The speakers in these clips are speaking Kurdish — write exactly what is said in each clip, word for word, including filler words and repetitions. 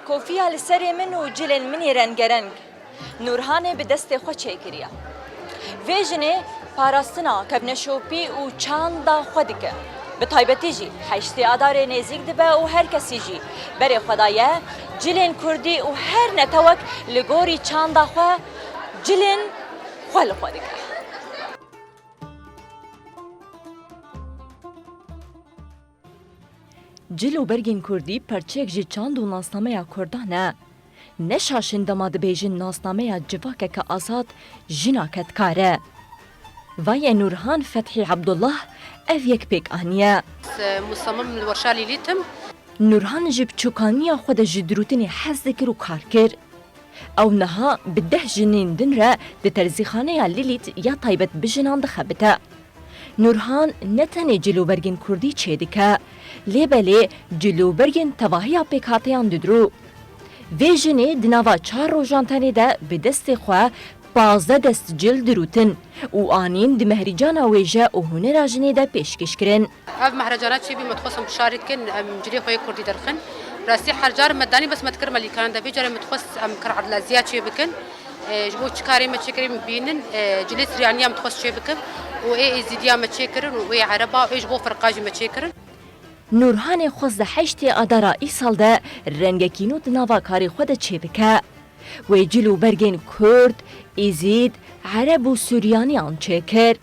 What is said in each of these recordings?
Kofiya li serê min û cilên min yê rengereng Nûrhanê bi destê xwe çêkiriye. Vê jinê parastina kevneşopî û çanda xwe dike. Bi taybetî jî heştê Adarê nêzîk dibe û her kesî jî berê xwe daye cilên kurdî û her netewek li gorî çanda xwe cilên xwe li xwe dike. Cil û bergên kurdî perçeyek ji çand û nasnameya kurdan e. Ne şaş in dema dibêjin nasnameya civakeke azad jinake dikare. Vaye Nûrhan Fethî Ebdullah ev yek pêk aniye. Musamim li werşa Lîlît im. Nûrhan ji biçûkaniya xwe de ji dirûtinê hez dikir û kar kir. Ew niha bi deh jinên din re di terzîxaneya Lîlît ya taybet bi jinan dixebite. Nûrhan ne tenê cilûbergên kurdî çêdike, lê belê cilûbergên tevahiya pêkhateyan didiro. Vê jinê di nava çar rojan tenê de bi destê xwe pazdeh dest cil dirûtin û anîn di mehrîcana wêje û hunera jinê de pêşkêş kirin. Ev mehrecana çêbî me dixwest em şarî dikin, em cilê xwe yê kurdî derxin. Rastî her car me danî bes me dikir me lîkayan de, vê carê me dixwest em kar edlaziya çê bikin. E, ji bo çi karê me çêkirî em bînin, e, cilê Siryaniya em dixwest çê bikim û ê Êzîdiya me çêkirin û ê Ereba û ê ji bo firqa jî me çêkirin. Nûrhanê xwest di heştê Adara îsal de rengekî nû di nava karê xwe de çêbike. Wê cil û bergên Kurd, Êzîd, Ereb û Suryaniyan çêkir.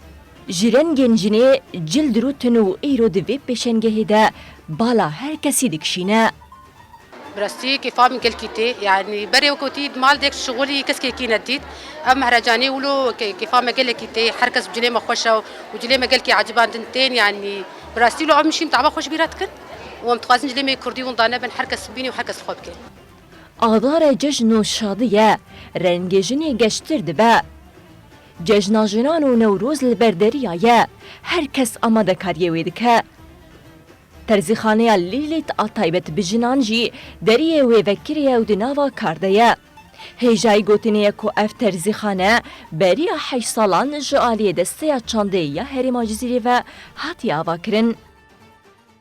Ji rengên jinê cil dirûtin û îro di vê pêşengehê de bala her kesî dikişîne. Bi rastî kêfa min gelkî tê. Yanî berê wekotî di mal dek şixulî keskekî nedît. Ev mehrecanê wilo ke-, kêfa me gelekî tê. Her kes bi cilê me xweş e û cilê me gelkî ecibandin tên. Yanî bi rastî wilo em şîn tava xweş bîra dikin. Û em dixwazin cilê me kurdî winda nebin. Her kes bibînî û her kes xwe bike. Adare cejn û şadî ye, rengê jinê geştir dibe. Cejna jinan û Newroz li ber deriya ye, her kes amadekariyê wê dike. Terzîxaneya Lîlît a taybet bi jinan jî deriyê wê vekirî ye û di nava kar de ye. Hêjayî gotinê ye ku ev terzîxane beriya heşt salan ji aliyê desteya çandê ya herêma Cizîrê ve hatiye avakirin.